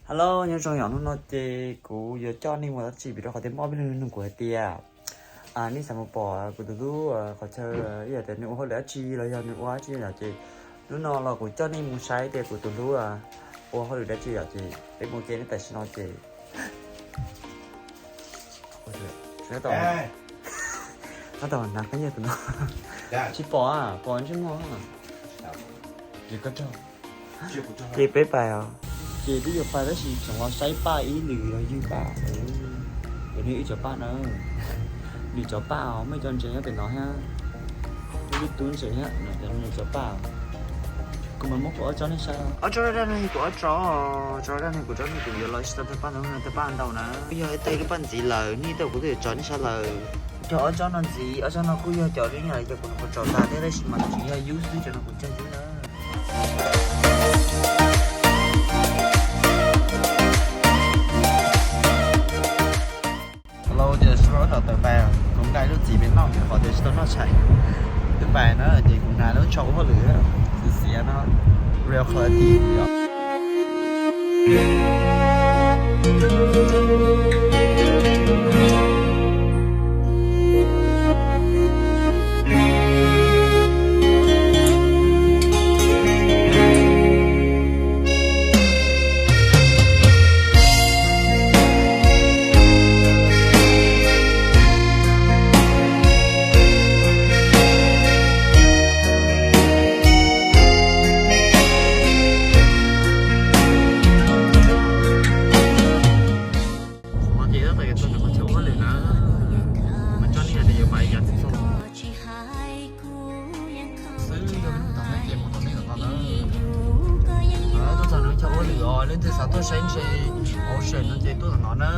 Hello, nyob zoo yom, hnub no ces kuv yuav coj nej mus dab tsi vim rau qhov tias muaj ob peb leeg nug kuv hais tias, nej xav mus pom kuv tus hlub qhov chaw, ib yam tias nws ua hauj lwm dab tsi los yog nws ua dab tsi yom, ces hnub no los kuv coj nej mus saib tias kuv tus hlub ua hauj lwm dab tsi yom, ces peb mus ke neb tam sim no ces tab tom hnav khaub ncaws tus no. Tsis pom, pom ntsej muag. Ces peb pais os. Ces twb yuav pais tab sis tseem los saib Paj ib lwm los ywg Paj. Cov nws ib cov Paj na, nws cov Paj os, muaj cov ntses nyob pem no thiab, muaj ib tug ntses thiab, cov nws cov Paj. Kuv mam muab kuv ob tsob nej saib. Ob tsob daj no kuv ob tsob, tsob daj no kuv tsob no kuv yuav los tsis tau tej Paj ntau, tej Paj ntau na. Kuv yog ib teg lub Paj ntxiv lawm, nej tau kuv twb yuav tso nej saib lawm. Cov ob tsob no ntxiv, ob tsob no kuj yog cov li yam li cov kuv, kuv tso tas thiab tab sis mas tsis yog yub xwb, cov no kuv cog yub na. Los tias sib rau tawm pais, kuv nqa lub txiv pem noj qhov tias tsis tau noj tshais. Twb pais na ces kuv hnav lub tsho ua hauj lwm, xiav xiav no, real quality yom. Ces tab tom yuav txog ntawm qhov chaw ua hauj lwm na, mas coj nej tias yuav pais yav txhua xwb, yog tom nej ces mus tom nej tom no na. Tuaj txog nws chaw ua hauj lwm os, leej twg xav tuaj saib ntses, ocean no ces tuaj tom no na.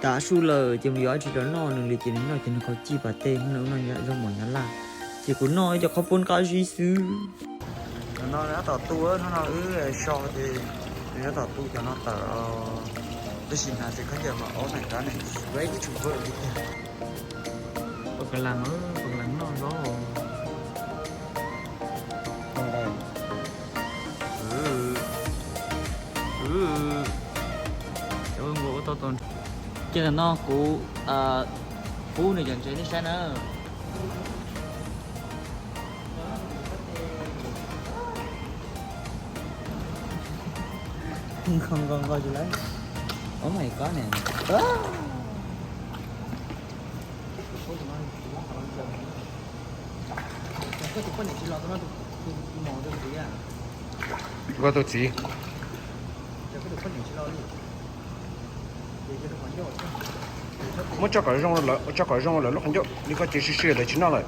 Tav su lawm ces mus yuav dab tsi rau noj, nws li ces nws noj ces nws khaus cij pas tej, nws noj zoo mov nyab laj, ces kuv noj ib co qhaub poob qab zib xwb. Hnub no nws tab tom tu, hnub no wb so ces nws tab tom tu cov no tawm, tab sis hnav tsev khaub ncaws mas oh my god, ready to work li tiag. Poj ka las, poj ka las noj zaub. Ces tam no kuv pub nws cov ntses nej saib na. Nqos nqos nqos tsis lawm. Oh my god ne. Koj tus txiv. Muab tso kom zoo lawm, tso kom zoo lawm lub qhov ncauj li, koj cev sib sib lawv tsis noj lawm.